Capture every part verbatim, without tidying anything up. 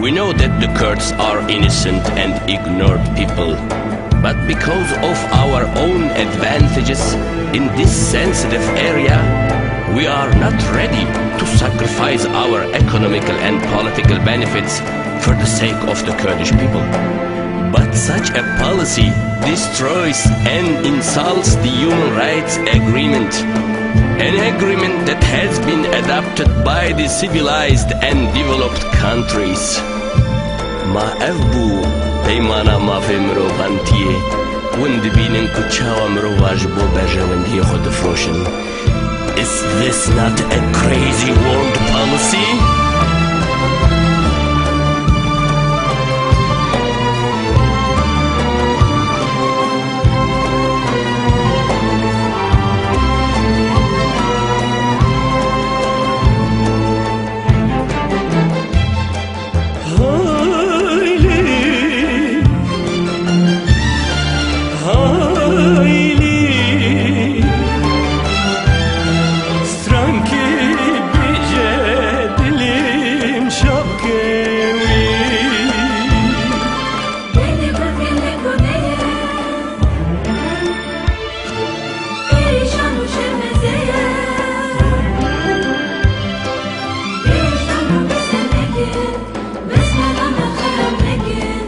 We know that the Kurds are innocent and ignored people, but because of our own advantages in this sensitive area, we are not ready to sacrifice our economical and political benefits for the sake of the Kurdish people. But such a policy destroys and insults the human rights agreement, an agreement that has been adopted by the civilized and developed countries. Ma ev bû peymana mafê mirovantiyê? Hûn dibînin ku çawa mirova ji bo berjewendiyê xwe difroşin? Is this not a crazy world policy? Hayli, hayli, strankî bije dilim şapke wî. Gelê bi gelê ku neye, perîşan û şermezeye. Perîşan û bi ser nekin, besmela me xerab nekin,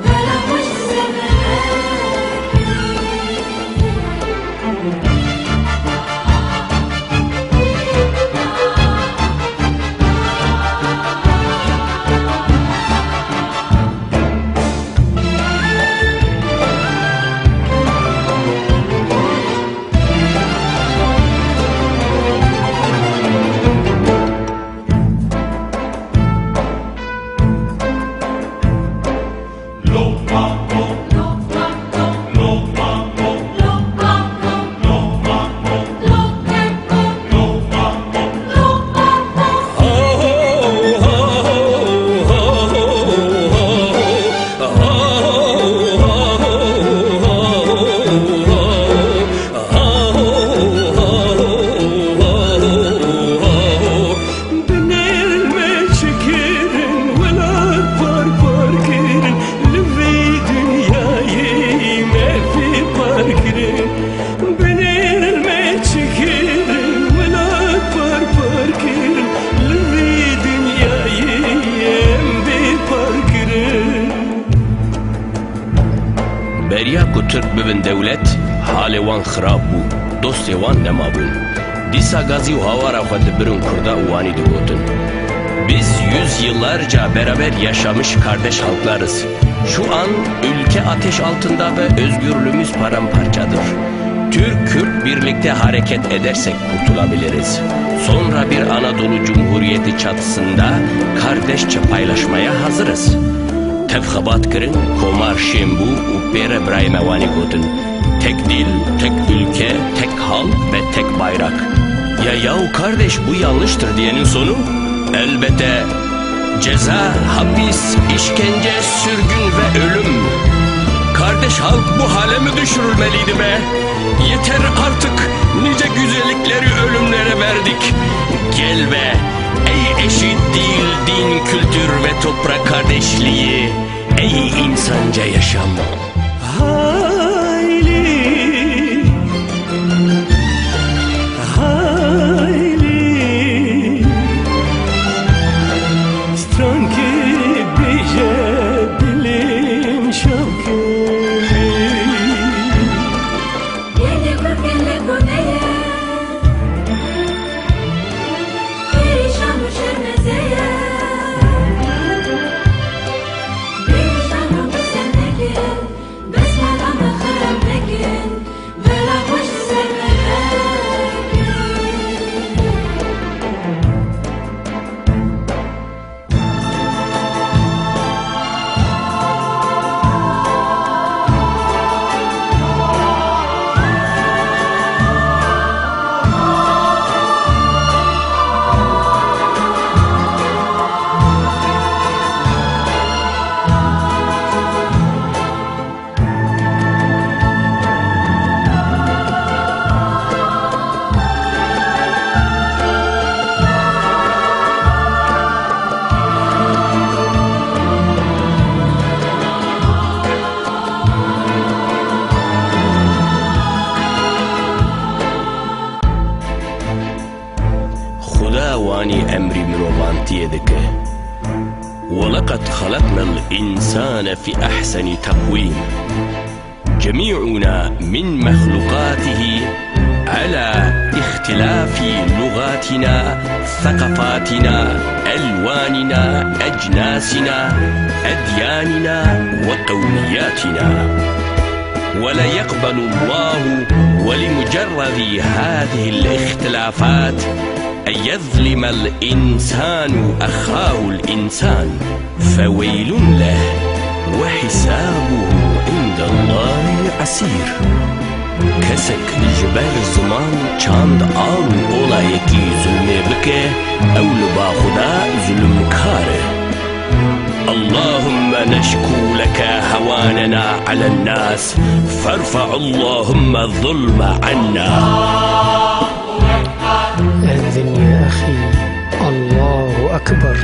bela xwe ji ser me nekin. Binêr me çi kirin, welat par par kirin, li vê dinyayê me vê par kirin. Binêr me çi kirin, welat par par kirin, li vê dinyayê em vê par kirin. Beriya ku Tirk bibin dewlet, halê wan xirab bû, dostê wan nemabûn. Dîsa gazî û hawara xwe dibirin Kurda û wanî digotin: "Biz yüzyıllarca beraber yaşamış kardeş halklarız. Şu an ülke ateş altında ve özgürlüğümüz paramparçadır. Türk-Kürt birlikte hareket edersek kurtulabiliriz. Sonra bir Anadolu Cumhuriyeti çatısında kardeşçe paylaşmaya hazırız." Tev xebat kirin, komar şên bû û pê re birayê me wanî gotin: "Tek dil, tek ülke, tek halk ve tek bayrak." Ya yahu kardeş, bu yanlıştır diyenin sonu elbette ceza, hapis, işkence, sürgün ve ölüm. Kardeş halk bu hale mi düşürülmeliydi be? Yeter artık, nice güzellikleri ölümlere verdik. Gel be, ey eşit değil din, kültür ve toprak kardeşliği, ey insanca yaşam. Hayli, hayli, strankî bije dilim şapke wî. Gelê bi gelê ku neye, perîşan û şermezeye. Perîşan û bi ser nekin, besmela ولقد خلقنا الإنسان في أحسن تقويم. جميعنا من مخلوقاته على اختلاف لغاتنا، ثقافاتنا، ألواننا، أجناسنا، أدياننا، وقومياتنا. ولا يقبل الله ولمجرد هذه الاختلافات أن يظلم الإنسان أخاه الإنسان، فويل له وحسابه عند الله عسير. Kesek ji ber ziman, çand, al û olayekî zulmê bike, ew li ba Xuda zulmkar e. اللهم نشكو لك هواننا على الناس، فارفع اللهم الظلم عنا. أذن يا أخي، الله أكبر.